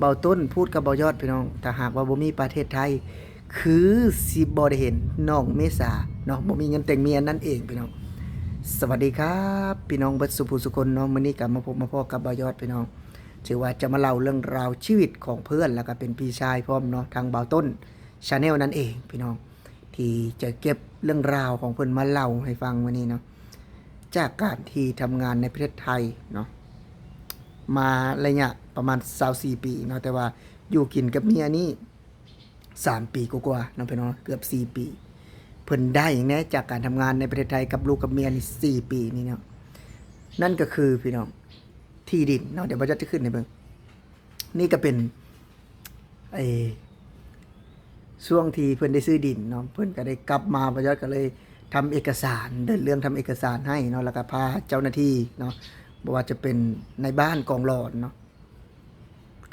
ບ່າວຕົ້ນ ພູດກັບບ່າວຍອດ ພີ່ນ້ອງ, ຖ້າຫາກວ່າບໍ່ມີປະເທດໄທ ຄືຊິບໍ່ໄດ້ເຫັນນ້ອງເມສາເນາະ, ບໍ່ມີເງິນແຕ່ງເມຍນັ້ນເອງ ພີ່ນ້ອງ. ສະຫວັດດີຄັບ ພີ່ນ້ອງເບິດສູ່ຜູ້ສູ່ຄົນເນາະ, ມື້ນີ້ກໍມາພົບມາພໍ້ກັບບ່າວຍອດ ພີ່ນ້ອງ, ຖືວ່າຈະມາເລົ່າເລື່ອງລາວຊີວິດຂອງເພື່ອນ ແລ້ວກໍເປັນພີ່ຊາຍພ້ອມເນາະ, ທາງບ່າວຕົ້ນ Channel ນັ້ນເອງ ພີ່ນ້ອງ, ທີ່ຈະເກັບເລື່ອງລາວຂອງເພິ່ນມາເລົ່າໃຫ້ຟັງມື້ນີ້ເນາະ. ຈາກການທີ່ທຳງານໃນປະເທດໄທເນາະ ມາໄລຍະປະມານຊາວສີ່ປີເນາະ, ແຕ່ວ່າຢູ່ກິນກັບເມຍນີ້ສາມປີກວ່າໆເນາະ ພີ່ນ້ອງ, ເກືອບສີ່ປີ. ເພິ່ນໄດ້ຫຍັງແດ່ຈາກການທຳງານໃນປະເທດໄທກັບລູກກັບເມຍນີ້ສີ່ປີນີ້ເນາະ? ນັ້ນກໍຄື ພີ່ນ້ອງ ທີ່ດິນເນາະ, ດຽວບ່າວຍອດຈະຂຶ້ນໃຫ້ເບິ່ງ. ນີ້ກໍເປັນ ໄອ້ ຊ່ວງທີ່ເພິ່ນໄດ້ຊື້ດິນເນາະ, ເພິ່ນກໍໄດ້ກັບມາ, ບ່າວຍອດກໍເລີຍທຳເອກະສານ, ເດີນເລື່ອງທຳເອກະສານໃຫ້ເນາະ, ແລ້ວກໍພາເຈົ້າໜ້າທີ່ເນາະ, ບໍ່ວ່າຈະເປັນນາຍບ້ານກອງຫຼອນເນາະ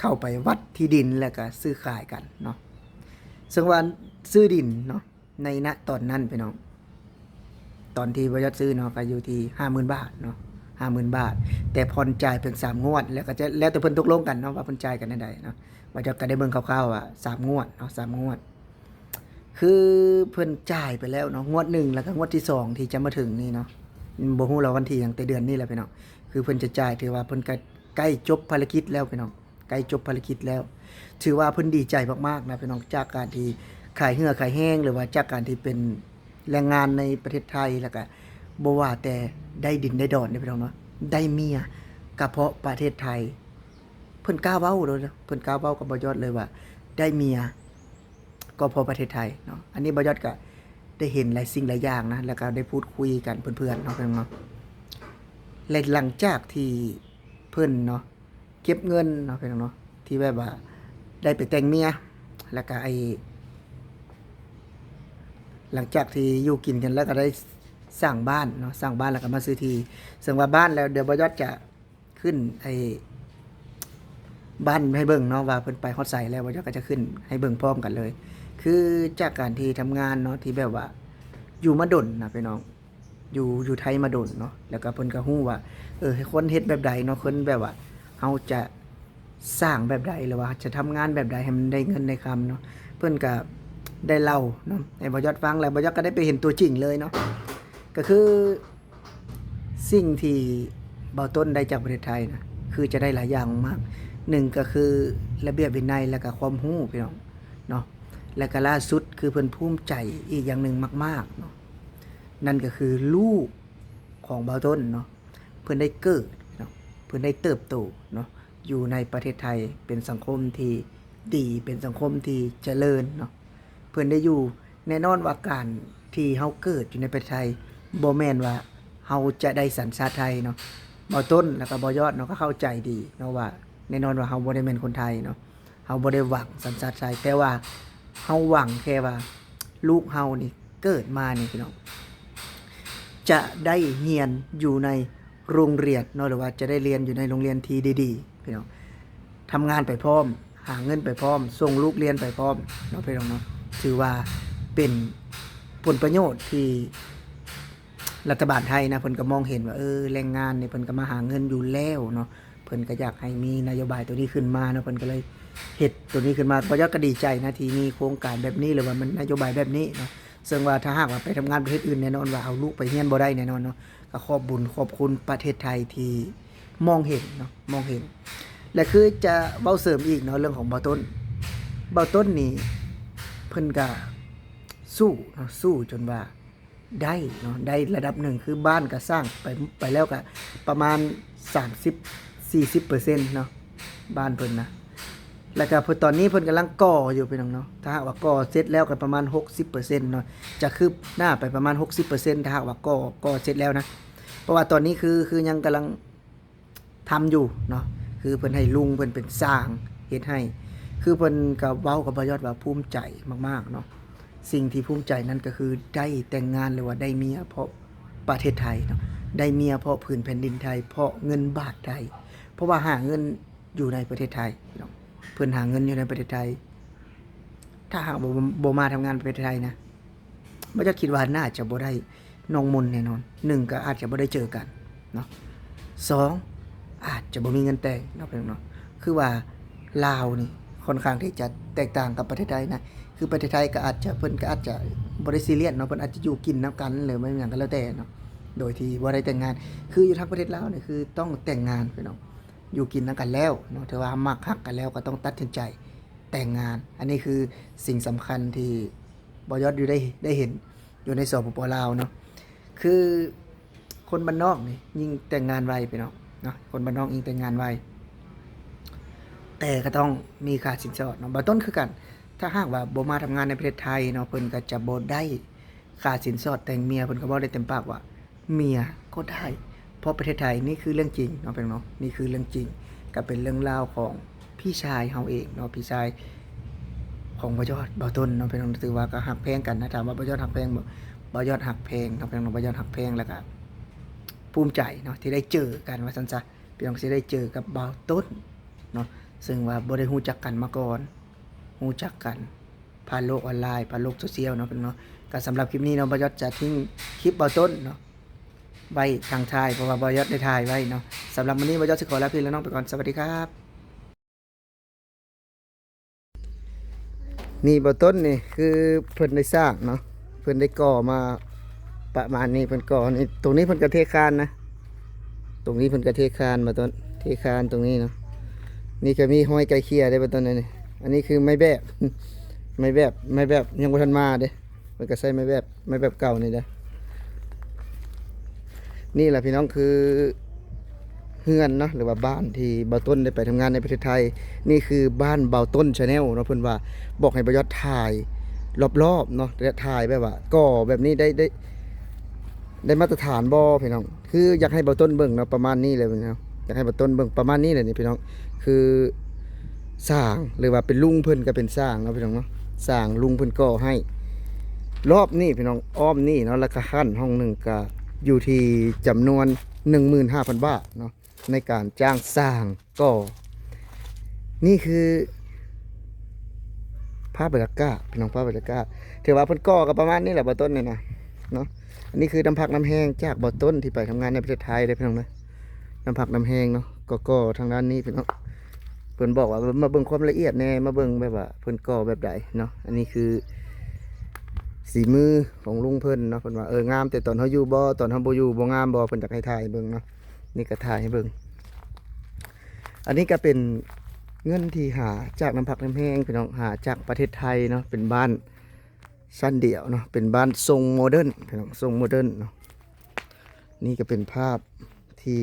ເຂົ້າໄປວັດທີ່ດິນ ແລ້ວກໍຊື້ຂາຍກັນເນາະ. ເຊິ່ງວ່າຊື້ດິນເນາະ ໃນ ນະ ຕອນນັ້ນ ພີ່ນ້ອງ, ຕອນທີ່ບ່າວຍອດຊື້ເນາະ ກໍຢູ່ທີ່ຫ້າໝື່ນບາດເນາະ, ຫ້າໝື່ນບາດ, ແຕ່ຜ່ອນຈ່າຍເປັນສາມງວດ, ແລ້ວກໍຈະ ແລ້ວແຕ່ເພິ່ນຕົກລົງກັນເນາະ ວ່າເພິ່ນຈ່າຍກັນແນວໃດເນາະ. ບ່າວຍອດກໍໄດ້ເບິ່ງຄ່າວໆວ່າສາມງວດເນາະ, ສາມງວດ ຄືເພິ່ນຈ່າຍໄປແລ້ວເນາະ ງວດໜຶ່ງ ແລ້ວກໍງວດທີສອງທີ່ຈະມາເຖິງນີ້ເນາະ, ບໍ່ຮູ້ລະວັນທີຫຍັງ ແຕ່ເດືອນນີ້ແຫຼະ ພີ່ນ້ອງ, ຄືເພິ່ນຈະຈ່າຍ ຖືວ່າເພິ່ນກໍໃກ້ຈົບພາລະກິດແລ້ວ ພີ່ນ້ອງ. ໃກ້ຈົບພາລະກິດແລ້ວ. ຖືວ່າເພິ່ນດີໃຈມາກໆນະ ພີ່ນ້ອງ, ຈາກການທີ່ຂາຍເຫື່ອຂາຍແຮງ ຫຼືວ່າຈາກການທີ່ເປັນແຮງງານໃນປະເທດໄທ, ແລ້ວກະບໍ່ວ່າແຕ່ໄດ້ດິນໄດ້ດອນເດ້ ພີ່ນ້ອງເນາະ, ໄດ້ເມຍກະເພາະປະເທດໄທ. ເພິ່ນກ້າເວົ້າເລີຍ, ເພິ່ນກ້າເວົ້າກັບບ່າວຍອດເລີຍວ່າ ໄດ້ເມຍກໍເພາະປະເທດໄທເນາະ. ອັນນີ້ບ່າວຍອດກະໄດ້ເຫັນຫຼາຍສິ່ງຫຼາຍຢ່າງນະ, ແລ້ວກະໄດ້ພູດຄຸຍກັນເພື່ອນໆເນາະ ພີ່ນ້ອງເນາະ. ແລະ ຫຼັງຈາກທີ່ເພິ່ນເນາະ ເກັບເງິນເນາະ ພີ່ນ້ອງເນາະ, ທີ່ແບບວ່າໄດ້ໄປແຕ່ງເມຍ ແລ້ວກະໄອ້ ຫຼັງຈາກທີ່ຢູ່ກິນກັນແລ້ວ ກໍໄດ້ສ້າງບ້ານເນາະ, ສ້າງບ້ານແລ້ວກໍມາຊື້ທີ່. ເຊິ່ງວ່າບ້ານແລ້ວ ດຽວບ່າວຍອດຈະຂຶ້ນໄອ້ບ້ານໃຫ້ເບິ່ງເນາະ ວ່າເພິ່ນໄປຮອດໃສແລ້ວ, ບ່າວຍອດກໍຈະຂຶ້ນໃຫ້ເບິ່ງພ້ອມກັນເລີຍ. ຄືຈາກການທີ່ທຳງານເນາະ ທີ່ແບບວ່າຢູ່ມາດົນນະ ພີ່ນ້ອງ, ຢູ່ ຢູ່ໄທມາດົນເນາະ, ແລ້ວກໍເພິ່ນກໍຮູ້ວ່າ ເອີ ໃຫ້ຄົນເຮັດແບບໃດເນາະ, ຄົນແບບວ່າເຮົາຈະສ້າງແບບໃດ ຫຼືວ່າຈະທຳງານແບບໃດໃຫ້ມັນໄດ້ເງິນໄດ້ຄຳເນາະ. ເພິ່ນກໍໄດ້ເລົ່າເນາະໃຫ້ບ່າວຍອດຟັງ ແລ້ວບ່າວຍອດກໍໄດ້ໄປເຫັນຕົວຈິງເລີຍເນາະ. ກໍຄືສິ່ງທີ່ບ່າວຕົ້ນໄດ້ຈາກປະເທດໄທນະ ຄືຈະໄດ້ຫຼາຍຢ່າງມາກ. ໜຶ່ງກໍຄືລະບຽບວິໄນ ແລ້ວກໍຄວາມຮູ້ ພີ່ນ້ອງເນາະ, ແລ້ວກໍລ່າສຸດຄືເພິ່ນພູມໃຈອີກຢ່າງໜຶ່ງມາກໆເນາະ. ນັ້ນກໍຄືລູກຂອງບ່າວຕົ້ນເນາະ ເພິ່ນໄດ້ເກີດເນາະ ເພິ່ນໄດ້ເຕີບໂຕເນາະ ຢູ່ໃນປະເທດໄທ ເປັນສັງຄົມທີ່ດີ ເປັນສັງຄົມທີ່ຈະເລີນເນາະ ເພິ່ນໄດ້ຢູ່. ແນ່ນອນວ່າການທີ່ເຮົາເກີດຢູ່ໃນປະເທດໄທ ບໍ່ແມ່ນວ່າເຮົາຈະໄດ້ສັນຊາດໄທເນາະ. ບ່າວຕົ້ນ ແລ້ວກໍບ່າວຍອດເນາະ ກໍເຂົ້າໃຈດີເນາະວ່າ ແນ່ນອນວ່າເຮົາບໍ່ໄດ້ແມ່ນຄົນໄທເນາະ. ເຮົາບໍ່ໄດ້ຫວັງສັນຊາດໄທ ແຕ່ວ່າເຮົາຫວັງແຄ່ວ່າລູກເຮົານີ້ເກີດມານີ້ ພີ່ນ້ອງ ຈະໄດ້ຮຽນຢູ່ໃນໂຮງຮຽນເນາະ ຫຼືວ່າຈະໄດ້ຮຽນຢູ່ໃນໂຮງຮຽນທີ່ດີໆ ພີ່ນ້ອງ, ທຳງານໄປພ້ອມ ຫາເງິນໄປພ້ອມ ສົ່ງລູກຮຽນໄປພ້ອມເນາະ ພີ່ນ້ອງເນາະ. ຖືວ່າເປັນຜົນປະໂຫຍດທີ່ ລັດຖະບານໄທນະ ເພິ່ນກໍມອງເຫັນວ່າ ເອີ ແຮງງານນີ້ເພິ່ນກໍມາຫາເງິນຢູ່ແລ້ວເນາະ, ເພິ່ນກໍຢາກໃຫ້ມີນະໂຍບາຍໂຕນີ້ຂຶ້ນມາເນາະ, ເພິ່ນກໍເລີຍເຮັດໂຕນີ້ຂຶ້ນມາ. ບ່າວຍອດກໍດີໃຈນະ ທີ່ມີໂຄງການແບບນີ້ ຫຼືວ່າມັນນະໂຍບາຍແບບນີ້ເນາະ. ເຊິ່ງວ່າຖ້າຫາກວ່າໄປທຳງານປະເທດອື່ນ ແນ່ນອນວ່າເອົາລູກໄປຮຽນບໍ່ໄດ້ແນ່ນອນເນາະ. ກໍຂອບບຸນຂອບຄຸນປະເທດໄທທີ່ມອງເຫັນເນາະ ມອງເຫັນ. ແລະ ຄືຈະເວົ້າເສີມອີກເນາະ ເລື່ອງຂອງບ່າວຕົ້ນ, ບ່າວຕົ້ນນີ້ເພິ່ນກໍສູ້ເນາະ ສູ້ຈົນວ່າ ໄດ້ເນາະ ໄດ້ລະດັບໜຶ່ງ ຄືບ້ານກໍສ້າງໄປ ໄປແລ້ວກໍປະມານສາມສິບ ສີ່ສິບເປີເຊັນເນາະ ບ້ານເພິ່ນນະ. ແລ້ວກໍເພິ່ນ ຕອນນີ້ເພິ່ນກຳລັງກໍ່ຢູ່ ພີ່ນ້ອງເນາະ, ຖ້າຫາກວ່າກໍ່ເສັດແລ້ວກໍປະມານຫົກສິບເປີເຊັນເນາະ, ຈະຄືບໜ້າໄປປະມານຫົກສິບເປີເຊັນ ຖ້າຫາກວ່າກໍ່ ກໍ່ເສັດແລ້ວນະ. ເພາະວ່າຕອນນີ້ຄື ຄືຍັງກຳລັງ ທຳຢູ່ເນາະ, ຄືເພິ່ນໃຫ້ລຸງເພິ່ນເປັນຊ່າງເຮັດໃຫ້. ຄືເພິ່ນກໍເວົ້າກັບບ່າວຍອດວ່າພູມໃຈມາກໆເນາະ. ສິ່ງທີ່ພູມໃຈນັ້ນກໍຄືໄດ້ແຕ່ງງານ ຫຼືວ່າໄດ້ເມຍເພາະປະເທດໄທເນາະ, ໄດ້ເມຍເພາະຜືນແຜ່ນດິນໄທ, ເພາະເງິນບາດໄທ, ເພາະວ່າຫາເງິນຢູ່ໃນປະເທດໄທເນາະ, ເພິ່ນຫາເງິນຢູ່ໃນປະເທດໄທ. ຖ້າຫາກບໍ່ ບໍ່ມາທຳງານປະເທດໄທນະ, ບໍ່ຢາກຄິດວ່າໜ້າຈະບໍ່ໄດ້ນ້ອງມົນແນ່ນອນ. ໜຶ່ງ ກໍອາດຈະບໍ່ໄດ້ເຈີກັນເນາະ, ສອງ ອາດຈະບໍ່ມີເງິນແຕ່ງເນາະ ພີ່ນ້ອງເນາະ. ຄືວ່າ ລາວນີ້ຄ່ອນຂ້າງທີ່ຈະແຕກຕ່າງກັບປະເທດໄທນະ. ຄືປະເທດໄທກໍອາດຈະ ເພິ່ນກໍອາດຈະບໍ່ໄດ້ຊີຣຽສເນາະ, ເພິ່ນອາດຈະຢູ່ກິນນຳກັນ ຫຼືວ່າຫຍັງກໍແລ້ວແຕ່ເນາະ ໂດຍທີ່ບໍ່ໄດ້ແຕ່ງງານ. ຄືຢູ່ທາງປະເທດລາວນີ້ຄືຕ້ອງແຕ່ງງານພີ່ນ້ອງ, ຢູ່ກິນນຳກັນແລ້ວເນາະ ຖືວ່າມັກຮັກກັນແລ້ວ ກໍຕ້ອງຕັດສິນໃຈແຕ່ງງານ. ອັນນີ້ຄືສິ່ງສຳຄັນທີ່ບໍ່ຍອດຢູ່ໄດ້ ໄດ້ເຫັນຢູ່ໃນ ສປປ ລາວເນາະ. ຄືຄົນບ້ານນອກນີ້ຍິ່ງແຕ່ງງານໄວພີ່ນ້ອງເນາະ, ຄົນບ້ານນອກຍິ່ງແຕ່ງງານໄວ ແຕ່ກໍຕ້ອງມີຄ່າສິນສອດເນາະ. ບ່າວຕົ້ນຄືກັນ ຖ້າຫາກວ່າບໍ່ມາທຳງານໃນປະເທດໄທເນາະ ເພິ່ນກໍຈະບໍ່ໄດ້ຄ່າສິນສອດແຕ່ງເມຍ, ເພິ່ນກໍເວົ້າໄດ້ເຕັມປາກວ່າ ເມຍກໍໄດ້ ເພາະປະເທດໄທ. ນີ້ຄືເລື່ອງຈິງເນາະພີ່ນ້ອງເນາະ, ນີ້ຄືເລື່ອງຈິງ ກໍເປັນເລື່ອງລາວຂອງພີ່ຊາຍເຮົາເອງເນາະ, ພີ່ຊາຍຂອງບ່າວຍອດ ບ່າວຕົ້ນເນາະພີ່ນ້ອງ. ຖືວ່າກໍຮັກແພງກັນນະ, ຖາມວ່າບ່າວຍອດຮັກແພງບໍ່? ບ່າວຍອດຮັກແພງເນາະພີ່ນ້ອງເນາະ, ບ່າວຍອດຮັກແພງ ແລ້ວກໍພູມໃຈເນາະ ທີ່ໄດ້ເຈີກັນວ່າຊັ້ນຊະ ພີ່ນ້ອງ, ຊິໄດ້ເຈີກັບບ່າວຕົ້ນເນາະ ເຊິ່ງວ່າບໍ່ໄດ້ຮູ້ຈັກກັນມາກ່ອນ, ຮູ້ຈັກກັນຜ່ານໂລກອອນລາຍ ຜ່ານໂລກໂຊຊຽວເນາະພີ່ນ້ອງເນາະ. ກໍສຳລັບຄລິບນີ້ເນາະ ບ່າວຍອດຈະຖິ້ມຄລິບບ່າວຕົ້ນເນາະ ໄວ້ທາງທ້າຍ ເພາະວ່າບ່າວຍອດໄດ້ຖ່າຍໄວ້ເນາະ. ສຳລັບມື້ນີ້ບ່າວຍອດຊິຂໍລາພີ່ລານ້ອງໄປກ່ອນ, ສະຫວັດດີຄັບ. ນີ້ບ່າວຕົ້ນນີ້ຄືເພິ່ນໄດ້ສ້າງເນາະ, ເພິ່ນໄດ້ກໍ່ມາປະມານນີ້ ເພິ່ນກໍ່ນີ້. ຕົງນີ້ເພິ່ນກໍເທຄານນະ, ຕົງນີ້ເພິ່ນກໍເທຄານ ບ່າວຕົ້ນ, ເທຄານຕົງນີ້ເນາະ. ນີ້ກໍມີຮອຍໄກ່ເຂ່ຍເດ້ ບ່າວຕົ້ນ ອັນນີ້. ອັນນີ້ຄືໄມ້ແບບ ໄມ້ແບບ ໄມ້ແບບຍັງບໍ່ທັນມາເດ້, ເພິ່ນກໍໃຊ້ໄມ້ແບບ ໄມ້ແບບເກົ່ານີ້ແຫຼະ. ນີ້ແຫຼະພີ່ນ້ອງ ຄືເຮືອນເນາະ ຫຼືວ່າບ້ານທີ່ບ່າວຕົ້ນໄດ້ໄປທຳງານໃນປະເທດໄທ. ນີ້ຄືບ້ານບ່າວຕົ້ນ Channel ເນາະ, ເພິ່ນວ່າບອກໃຫ້ບ່າວຍອດຖ່າຍລອບໆເນາະ, ແລະ ຖ່າຍແບບວ່າກໍ່ແບບນີ້ໄດ້ ໄດ້ ໄດ້ມາດຕະຖານບໍ່ພີ່ນ້ອງ? ຄືຢາກໃຫ້ບ່າວຕົ້ນເບິ່ງເນາະ ປະມານນີ້ແຫຼະເນາະ, ຢາກໃຫ້ບ່າວຕົ້ນເບິ່ງປະມານນີ້ແຫຼະນີ້ພີ່ນ້ອງ. ຄືສ້າງ ຫຼືວ່າເປັນລຸງເພິ່ນກໍເປັນຊ່າງເນາະພີ່ນ້ອງເນາະ, ຊ່າງລຸງເພິ່ນກໍ່ໃຫ້. ລອບນີ້ພີ່ນ້ອງ ອ້ອມນີ້ເນາະ ແລ້ວກໍຂັ້ນຫ້ອງໜຶ່ງ ກໍຢູ່ທີ່ຈຳນວນໜຶ່ງໝື່ນຫ້າພັນບາດເນາະ ໃນການຈ້າງຊ່າງກໍ່. ນີ້ຄືພາບບັນຍາກາດພີ່ນ້ອງ, ພາບບັນຍາກາດ ຖືວ່າເພິ່ນກໍ່ກໍປະມານນີ້ແຫຼະ ບ່າວຕົ້ນ ນີ້ນະເນາະ. ອັນນີ້ຄືນ້ຳພັກນ້ຳແຮງຈາກບ່າວຕົ້ນທີ່ໄປທຳງານໃນປະເທດໄທເດ້ພີ່ນ້ອງເດີ, ນ້ຳພັກນ້ຳແຮງເນາະ ກໍກໍ່ທາງດ້ານນີ້ພີ່ນ້ອງ. ເພິ່ນບອກວ່າ ເອີ ມາເບິ່ງຄວາມລະອຽດແດ່ ມາເບິ່ງແບບວ່າເພິ່ນກໍ່ແບບໃດເນາະ. ອັນນີ້ຄືສີມືຂອງລຸງເພິ່ນເນາະ, ເພິ່ນວ່າ ເອີ ງາມແຕ່ຕອນເຮົາຢູ່ບໍ່ ຕອນເຮົາບໍ່ຢູ່ບໍ່ງາມບໍ່, ເພິ່ນຢາກໃຫ້ຖ່າຍໃຫ້ເບິ່ງເນາະ. ນີ້ກໍຖ່າຍໃຫ້ເບິ່ງ. ອັນນີ້ກໍເປັນເງິນທີ່ຫາຈາກນ້ຳພັກນ້ຳແຮງພີ່ນ້ອງ, ຫາຈາກປະເທດໄທເນາະ, ເປັນບ້ານຊັ້ນດຽວເນາະ, ເປັນບ້ານຊົງໂມເດີນພີ່ນ້ອງ, ຊົງໂມເດີນເນາະ. ນີ້ກໍເປັນພາບທີ່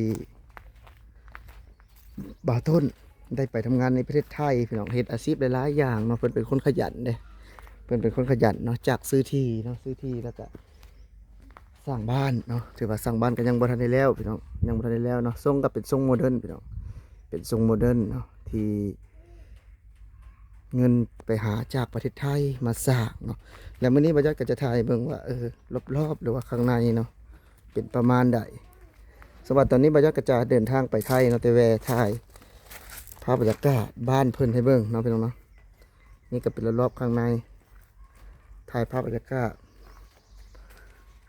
ບ່າວຕົ້ນໄດ້ໄປທຳງານໃນປະເທດໄທພີ່ນ້ອງ, ເຮັດອາຊີບຫຼາຍໆຢ່າງເນາະ. ເພິ່ນເປັນຄົນຂະຫຍັນເດ້, ເພິ່ນເປັນຄົນຂະຫຍັນເນາະ, ຈາກຊື້ທີ່ເນາະ, ຊື້ທີ່ແລ້ວກໍ ສ້າງບ້ານເນາະ, ຖືວ່າສ້າງບ້ານກໍຍັງບໍ່ທັນໄດ້ແລ້ວພີ່ນ້ອງ, ຍັງບໍ່ທັນໄດ້ແລ້ວເນາະ. ຊົງກໍເປັນຊົງໂມເດີນພີ່ນ້ອງ, ເປັນຊົງໂມເດີນເນາະ ທີ່ເງິນໄປຫາຈາກປະເທດໄທມາສ້າງເນາະ. ແລ້ວມື້ນີ້ບ່າວຍອດກໍຈະຖ່າຍໃຫ້ເບິ່ງວ່າ ເອີ ລອບໆ ຫຼືວ່າຂ້າງໃນເນາະ ເປັນປະມານໃດ. ສຳລັບຕອນນີ້ບ່າວຍອດກໍຈະເດີນທາງໄປໄທເນາະ, ແຕ່ແວ່ຖ່າຍພາບບັນຍາກາດບ້ານເພິ່ນໃຫ້ເບິ່ງເນາະ ພີ່ນ້ອງເນາະ. ນີ້ກໍເປັນລອບໆຂ້າງໃນ, ຖ່າຍພາບບັນຍາກາດ.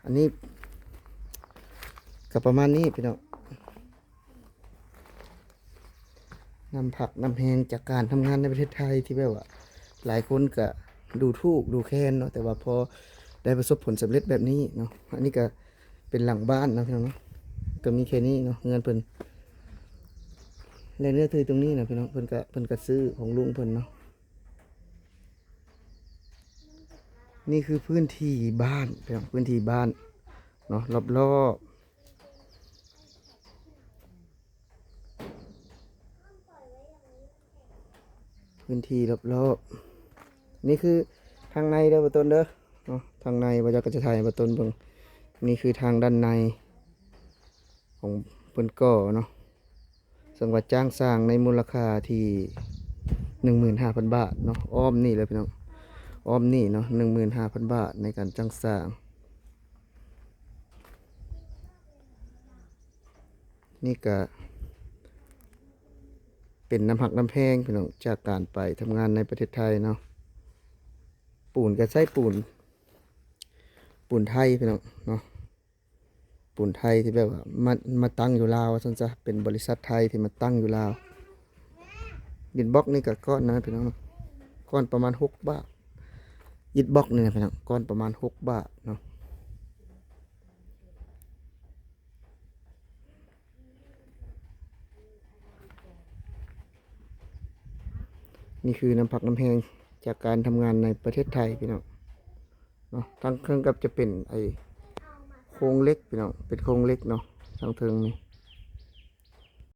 ອັນນີ້ກໍປະມານນີ້ພີ່ນ້ອງ, ນ້ຳພັກນ້ຳແຮງຈາກການທຳງານໃນປະເທດໄທ ທີ່ແບບວ່າຫຼາຍຄົນກໍດູຖູກດູແຄນເນາະ, ແຕ່ວ່າພໍໄດ້ປະສົບຜົນສຳເລັດແບບນີ້ເນາະ. ອັນນີ້ກໍເປັນຫຼັງບ້ານເນາະ ພີ່ນ້ອງເນາະ, ກໍມີແຄ່ນີ້ເນາະ ເຮືອນເພິ່ນ ແລະ ເນື້ອທີ່ຕົງນີ້ນະ ພີ່ນ້ອງ, ເພິ່ນກໍ ເພິ່ນກໍຊື້ຂອງລຸງເພິ່ນເນາະ. ນີ້ຄືພື້ນທີ່ບ້ານ ພີ່ນ້ອງ, ພື້ນທີ່ບ້ານເນາະ ລອບໆ ພື້ນທີ່ລອບໆ. ນີ້ຄືທາງໃນເດີ ບ່າວຕົ້ນເດີເນາະ, ທາງໃນ ບ່າວຍອດກໍຈະຖ່າຍໃຫ້ບ່າວຕົ້ນເບິ່ງ. ນີ້ຄືທາງດ້ານໃນຂອງເພິ່ນກໍ່ເນາະ. ເຊິ່ງວ່າຈ້າງສ້າງໃນມູນລະຄ່າທີ່ໜຶ່ງໝື່ນຫ້າພັນບາດເນາະ, ອ້ອມນີ້ເລີຍພີ່ນ້ອງ, ອ້ອມນີ້ເນາະ ໜຶ່ງໝື່ນຫ້າພັນບາດໃນການຈ້າງສ້າງ. ນີ້ກະເປັນນ້ຳຮັກນ້ຳແພງພີ່ນ້ອງ, ຈາກການໄປທຳງານໃນປະເທດໄທເນາະ. ປູນກະໃຊ້ປູນ ປູນໄທພີ່ນ້ອງເນາະ. ປູນໄທທີ່ແບບວ່າມາ ມາຕັ້ງຢູ່ລາວວ່າຊັ້ນຊະ, ເປັນບໍລິສັດໄທທີ່ມາຕັ້ງຢູ່ລາວ. ອິດບລັອກນີ້ກໍກ້ອນນະພີ່ນ້ອງເນາະ ກ້ອນປະມານຫົກບາດ. ອິດບລັອກນີ້ນະພີ່ນ້ອງ ກ້ອນປະມານຫົກບາດເນາະ. ນີ້ຄືນ້ຳພັກນ້ຳແຮງຈາກການທຳງານໃນປະເທດໄທພີ່ນ້ອງເນາະ. ທາງເທິງກໍຈະເປັນໄອ້ໂຄງເຫຼັກພີ່ນ້ອງ ເປັນໂຄງເຫຼັກເນາະ ທາງເທິງນີ້.